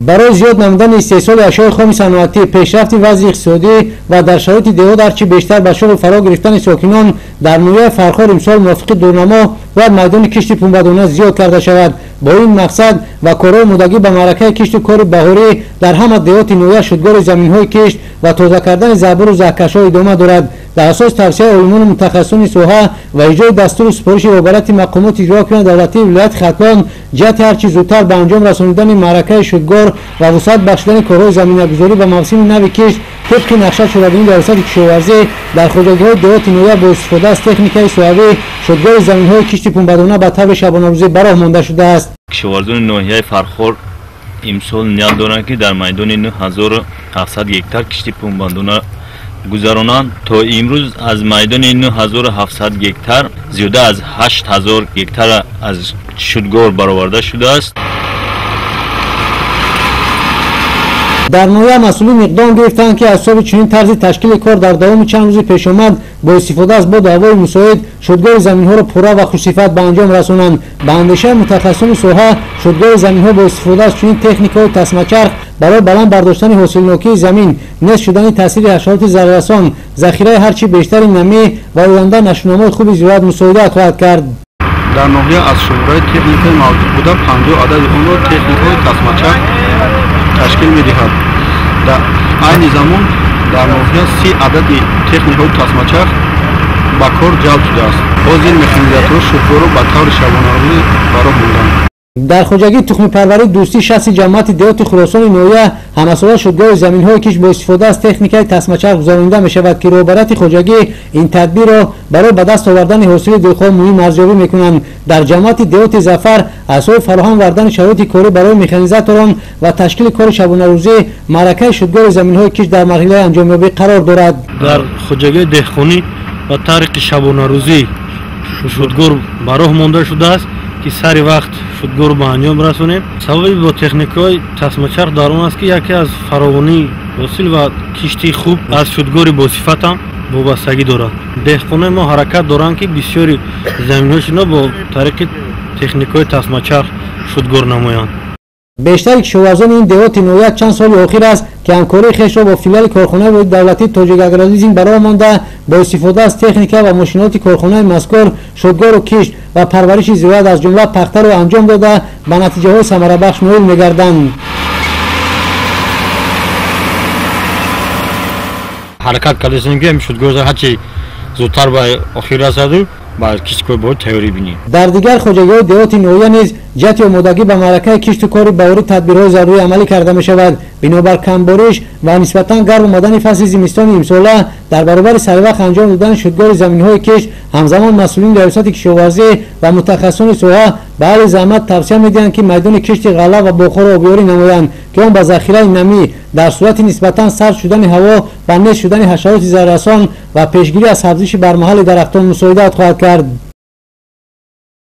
Барои зиёд намудани истеҳсоли ашёи хоми саноатӣ, пешрафти вазъи иқтисодӣ ва дар шароити деҳот ҳарчи бештар ба шуғл фаро гирифтани сокинон дар ноҳияи Фархор имсол мувофиқи дурнамо бояд майдони кишти пунбадона зиёд карда шавад. Бо ин мақсад ва корҳои омодагӣ ба маъракаи кишту кори баҳорӣ дар ҳама деҳоти ноҳия шудгори заминҳои кишт ва тоза кардани забуру заҳкашҳо идома дорад. Дар асоси тавсияи олимону мутахассисони соҳа ва иҷрои дастуру супориши роҳбарияти мақомоти иҷроакунандаи давлатии вилояти Хатлон ҷиҳати ҳарчи зудтар ба анҷом расонидани маъракаи шудгор ва вусъат бахшидани корҳои заминагузорӣ ба мавсими нави кишт тибқи нақша чорабинии раёсати кишоварзӣ дар хоҷагиҳои деҳоти ноҳия бо истифода аз техникаи соҳавӣ шудгори заминҳои кишти пунбадона ба таври шабонарӯзӣ ба роҳ монда шудааст. Кишоварзони ноҳияи Фархор имсол ният доранд, ки дар майдони 9700 гектар кишти пунбадона гузаронанд. То имрӯз аз майдони 9700 гектар зиёда аз 8000 гектар аз шудгор бароварда шудааст. Дар ноҳия масъулин иқдом гирифтанд, ки аз ҳисоби чунин тарзи ташкили кор дар давоми чанд рӯзи пешомад бо истифода аз боду ҳавои мусоид шудгори заминҳоро пурра ва хушсифат ба анҷом расонанд. Ба андешаи мутахассисони соҳа шудгори заминҳо бо истифода аз чунин техникаҳои тасмачарх барои баланд бардоштани ҳосилнокии замин, нест шудани таъсири ҳашароти зараррасон, захираи ҳарчи бештари намӣ ва оянда нашуномаи хуби зироат мусоидат хоҳад кард. Дар ноҳия аз шумораи техникаи мавҷуд буда 50 адади онро техникаҳои тасмачарх ташкил медиҳад. Дар айни замон дар ноҳия 30 адади техникаҳои тасмачарх ба кор ҷалб шудааст. Ҳозир механизаторҳо шудгорро ба таври шабонарӯзӣ ба роҳ монданд. Дар хоҷагии тухмипарварии дӯстӣ 60 ҷамоати деҳоти Хуросони ноҳия ҳамасола шудгори заминҳои кишт бо истифода аз техникаи тасмачарх гузаронида мешавад, ки роҳбарияти хоҷагӣ ин тадбирро барои ба даст овардани ҳосили дилхоҳ муҳим арзёбӣ мекунанд. Дар ҷамоати деҳоти Зафар аз ҳисоби фароҳам овардани шароити корӣ барои механизаторон ва ташкили кори шабонарӯзӣ маъракаи шудгори заминҳои кишт дар марҳилаи анҷомёбӣ қарор дорад. Дар хоҷагии деҳқонӣ ба тариқи шабонарӯзӣ шудгор ба роҳ монда шудааст, ки сари вақт шудгорро ба анҷом расонем. Сабаби бо техникаҳои тасмачарх дар он аст, ки яке аз фаровонии ҳосил ва кишти хуб аз шудгори босифатам вобастагӣ дорад. Деҳқонои мо ҳаракат доранд, ки бисёри заминҳояшонро бо тариқи техникаҳои тасмачарх шудгор намоянд. Бештари кишоварзони ин деҳоти ноҳия чанд соли охир аст, ки ҳамкории хешро бо филиали корхонаи давлатии Тоҷикагролизинг ба роҳ монда бо истифода аз техника ва мошиноти корхонаи мазкур шудгору кишт ва парвариши зироат аз ҷумла пахтаро анҷом дода ба натиҷаҳои самарабахш ноил мегарданд. Ҳаракат кардастем, ки ҳамин шудгор ҳарчи зудтар ба охир расаду ба кишткор бояд тайёрӣ бинем. Дар дигар хоҷагиҳои деҳоти ноҳия низ ҷиҳати омодагӣ ба маъракаи кишту кори баҳорӣ тадбирҳои зарурӣ амалӣ карда мешавад. Бинобар камбориш ва нисбатан гарм омадани фасли зимистони имсола дар баробари саривақт анҷом додани шудгори заминҳои кишт ҳамзамон масъулини раёсати кишоварзӣ ва мутахассисони соҳа ба аҳли заҳмат тавсия медиҳанд, ки майдони кишти ғалла ва боғҳоро обёрӣ намоянд, ки он ба захираи намӣ дар сурати нисбатан сард шудани ҳаво ва нест шудани ҳашароти зараррасон ва пешгирӣ аз сабзиши бармаҳали дарахтон мусоидат хоҳад кард.